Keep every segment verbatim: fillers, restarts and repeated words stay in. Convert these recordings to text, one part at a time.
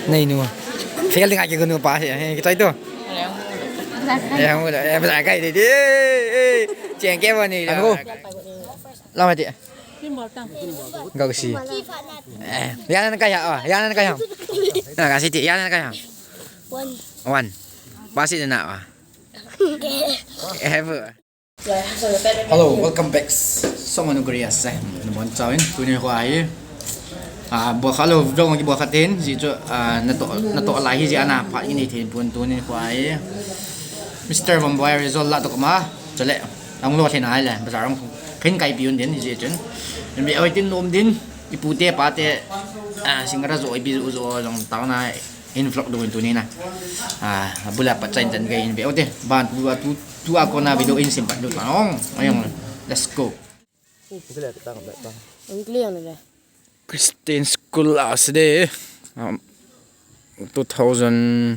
Nei nu. Fail ding a kigonu pa hi, hi, kitai to. Eh, hang le, eh, bla kai de de. Eh, cheng ke ba ni. Hang ko. Lam ti. Gau si. Eh, ya na kai ha, ya na kai ha. Na ka si ti, ya na kai ha. One. One. Ba si na wa. Eh, bu. Hello, welcome back. Someone who agrees, eh, numon chawin, tuni kho ahi. Ah, bua kha lo, vlog ki bua kha ten, ji chu, ah, na to, na to lai hi ji ana phat ni thei pun tuni kho ahi. Mister Vomboy result la to kama, chale, ang lo thei na le, bazar ang khin kai piun din ji chun. Bi oi tin nom din, ipu te pa te, ah, singara zo, ibi zo, zo, jong tao na, in vlog dun tuni na. Ah, bula pa chain chan gai in ve. Ote, ban tu, tu, tu a kona video in sim pat du ta ong. Ayong, let's go. Ang kliang na le. Christian school a sede. Um, two thousand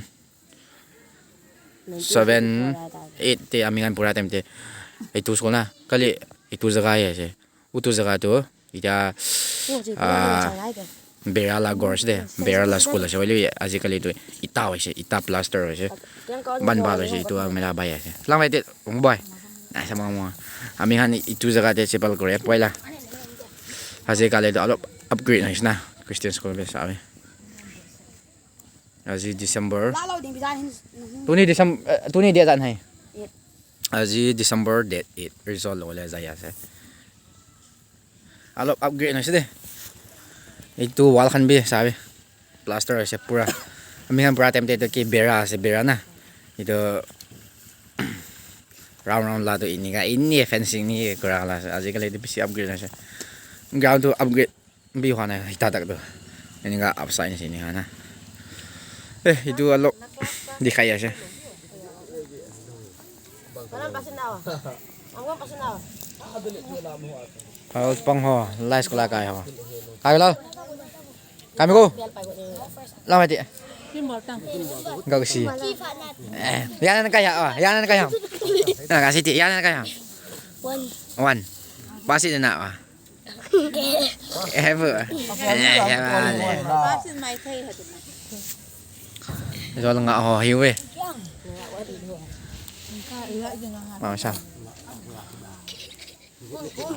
seven, eight te, ami ngan pura time te. Itu school na. Kali, itu jaga ya se. Utu jaga tu, ita, ah, Berala Gorge de, Berala school ase, wali, ajikali tu, ita hoise, ita plaster hoise, ban bal hoise, itu a mela bai ase. Lang bai te, ung bai. Na sa mo mo. Ami han itu jaga te chapel kore, poi la. Ajikali tu alop upgrade na isna, Christian school be sa. Aji December. Tuni December, eh, tuni dia jan hai. Aji December date eight, result lo le jaya se. Alop upgrade na sede. Itu wall khan bi sabi. Plaster ase pura. Ami khan pura tem te to ki bera ase bera na. Itu round round la to ini ka ini fencing ni kura la. Ajikali to bisi upgrade na se. Ground to upgrade bi hua na hita tak to. Ini ka upside ni sini hana. Eh, itu alop dikhai ase. Payal Spang ho, lai school a kai ho. Kai lo. Kami ko. Lam ti. Gau si. Eh, ya na kai ha, ya na kai ha. Na ka si ti, ya na kai ha. One. One. Ba si na wa. Eh, bu. Eh, ya ba le. Zol nga ho hi we. Ma sa.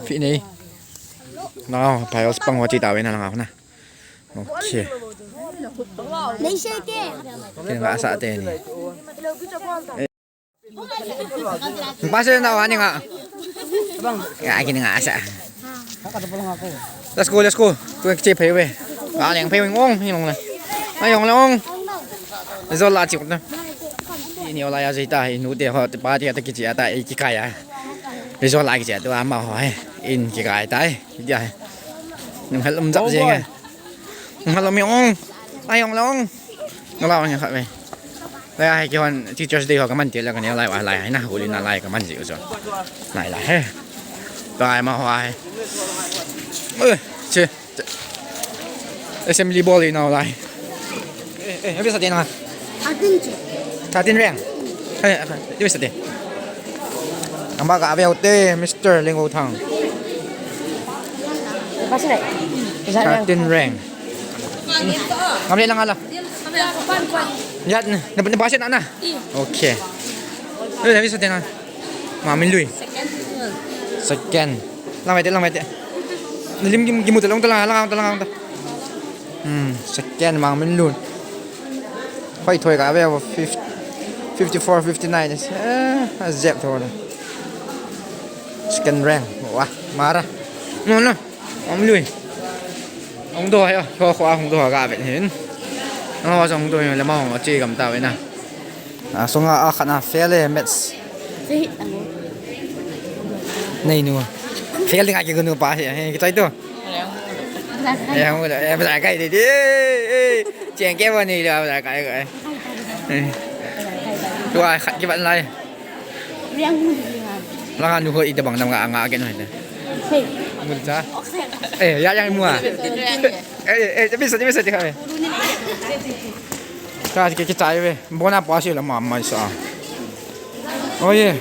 Phi nei. Na, Payal Spang ho ti ta we na nga na. Okay. Nei se te. Ki nga sa te ni. Pasal na wa ni nga. Ya, ki nga sa. Let's go, let's go. Tu ki che phei we. Ka leng phei wing ong, hi long le. Ai ong le ong. Zol la chi ko na. Ini ola ya jita, inu te ho, te pa te ta ki chi ata, i ki kai ya. Result la ki che tu ama ho hai. In ki kai tai. Ki ai. Nung hal um jap je nge. Nung hal um ong. Ai ong long. Nung la ong kha ve. Lai hai ki hon Teachers Day ho ka man ti la ka ne lai wa lai hai na huli na lai ka man ji u jo. Lai lai he. Tai ma ho hai. Eh, che. Assembly ball in our lai. Eh, eh, bisa din ha. Atin che. Thirteen rank. Eh, eh, bisa din. Ang baga ave ute, Mister Ling Wo Thang. Thirteen rank. Ngamle lang ala. Yan, nabasa na na. Okay. Eh, bisa din ha. Mangminlun. Second. Lang mete, lang mete. Lim kim kimu ta long ta lang, lang ta lang ta. Hmm, second Mangminlun. Hoi thoi ka ve fifty, fifty-four, fifty-nine. Eh, azep thoi. Second rank. Wah, mara. No, no. Mangminlun. Hung do hai, ho ho hung do ga ve hin. Ho hung do le ma hung chi gam ta ve na. A, sunga a khat na fail e, maths. Nei nu. Fail ding a kigonu pa hi, hi, kitai to. Eh, hung le, eh, bla kai de de. Eh, cheng ke ba ni le, bla kai kai. Eh. Tu a khat ki ban lai. Langa nu ho ita bang dam nga nga ke no ita. Hey. Mulcha. Eh, ya yang mua. Eh, eh, tapi sa, tapi sa, tapi sa. Ka ki, ki chai ve. Bona pa si la ma mai sa. Oye.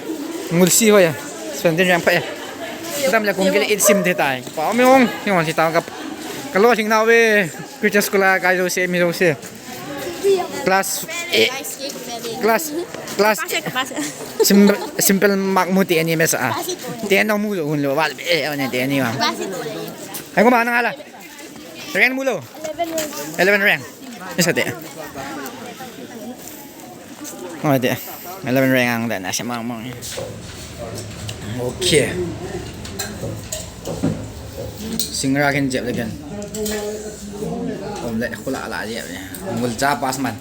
Ngul si ho ya. Spending yang pa ya. Dam la kung kile it sim de tai. Pa mi ong, ni ong si ta ka. Ka lo sing na ve. Ku cha skula ka jo se mi jo se. Class, eh, class, class. Simple, simple mark mu teni masa. Teni mu lo, lo, wal, eh, ne teni wa. Hai ko mana ngala. Rank mu lo. Eleven rank. Isa te. Oh, te. Eleven rank ang dan asa mang mang. Okay. Singra ken jep le ken. Om le khula la jep le. Mul cha pass man.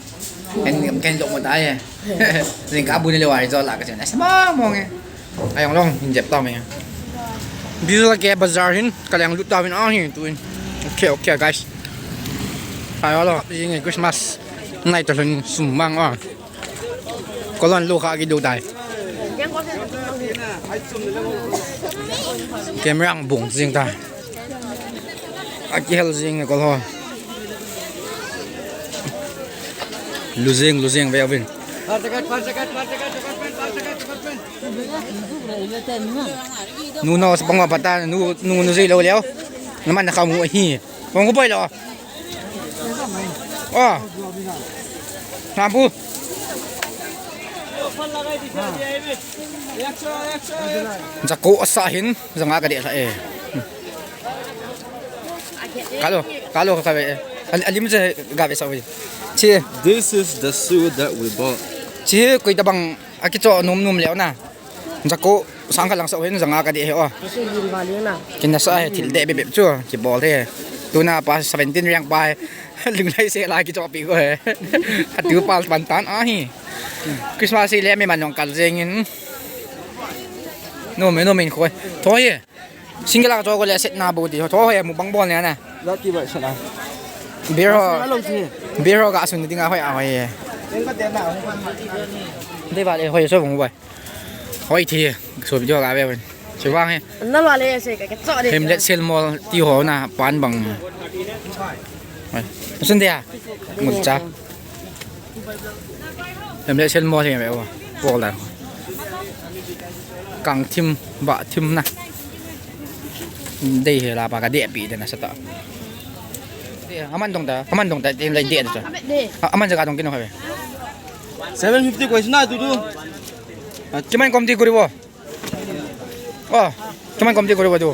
Ken ken lo mo ta ye. Ning ka bu ni le wa jo la ka chen. Asa mang mang e. Ayong long hin jep ta me. Bizu la ke bazar hin ka leng lut ta min a hin tu in. Okay, okay, guys. Ayo lo, jing Christmas. Nai to lun sum mang a. Kolon lo kha ki do dai. Camera ang bung jing ta. Aki hel jing ko ho. Lu jing, lu jing ve vin. Nu no sa pang wa pata, nu, nu, nu jui lo leo. Naman na kamu hi. Kong ko boy lo. Oh. Napu. Jako asa hin, janga ka de sa e. Kalo, kalo ka ve. Al-, alim je ga ve sa ve. Chi. This is the shoe that we bought. Chi, koi tabang, aki cho num num leo na. Jako sang ka lang sa hin, janga ka de he o. Kin na sa he, thil de be be chu, ki bol he. Tuna pa seventeen riang pa he. Lung lai se la ki cho pi ko he. Atu pa pan tan a hi. Christmas le me man long kal jeng in. No me, no me ko. Tho he. Single a cho ko le set na bu ti. Tho he mu bang bol ne na. Lati ba sana. Beer ho. Beer ho ka sun ding a hoi a hoi. Dei ba le hoi so bung bai. Hoi thi. So video ka be. So bang he. Na ba le se ka ke cho de. Hem let sel mol ti ho na pan bang. Sun dia. Mul cha. Lam le sel mo thei me wa. Pol dan. Kang thim, ba thim na. Dei he la pa ka de pi de na sa ta. Aman dong ta, aman dong ta, tin lai de ta. A-, aman jaga dong kin ho he. Seven fifty ko isna tu tu. Kiman kom ti kuri wo. Oh, kiman kom ti kuri wo tu.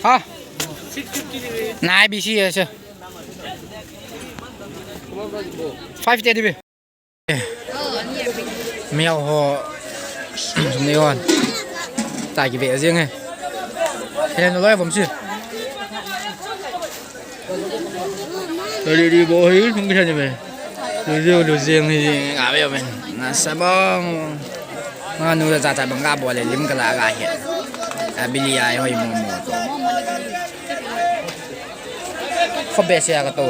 Ha? Nai B C S. Five te dibi. Miao ho. Ni hon. Ta ki ve jing e. He no loi vom si. Ri ri bo hi, hung kisa ni me. Lu jing, lu jing hi, nga ve men. Na sa bang. Nga nu da ta bang ga bo le lim ka la ga he. A bili ai hoi mo mo. Kho be se a ka to.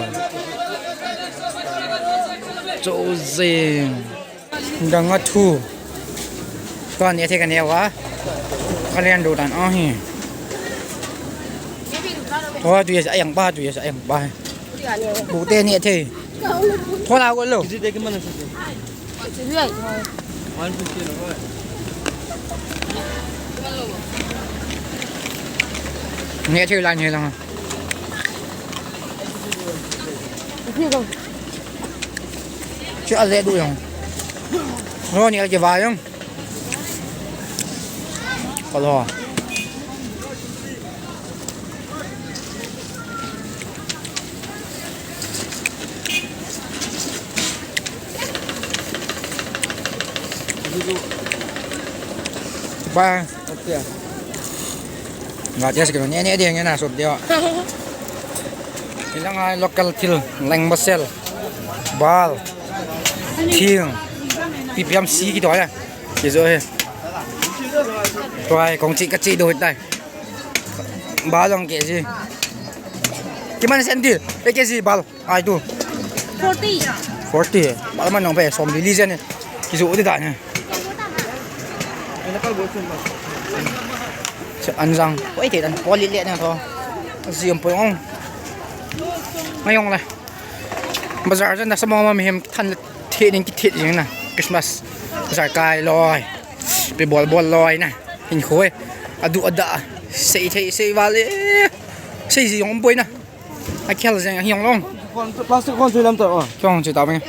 Cho jing. Dang a thu. Ka ne the ka ne wa. Ka len do dan a hi. Tho tu yes, ayang ba tu yes, ayang ba. Bu te ne the. Tho la ko lo. Ne the la ne la. Chu a le du jong. Ro ni a ke va jong. Ka lo. Ba. Nga tia sikino, ne, ne, dia, ne, na, sop dia. Ilang ai local thil, leng masel, bal, thing, P P M C ki to ya. Ki jo he. Tuai, kong chi ka chi do tai. Bal long ke ji. Kiman sen thil, e ke ji bal. Ai tu. Forty. Forty. Bal man nong pe som li li jen. Ki ju di da ne. Se anjang. Oi te dan poli le na to. Ji um poi ong. Ngai ong le. Bazar jen da sa mo ma mi hem than le the ning ki the jing na. Christmas. Bazar kai loi. Pe bol bol loi na. Hin khoi. Adu ada. Sei thei sei vale. Sei ji ong poi na. Akhel jeng ahi jong long. Plastic khon chu lam ta o. Khon chu ta bang.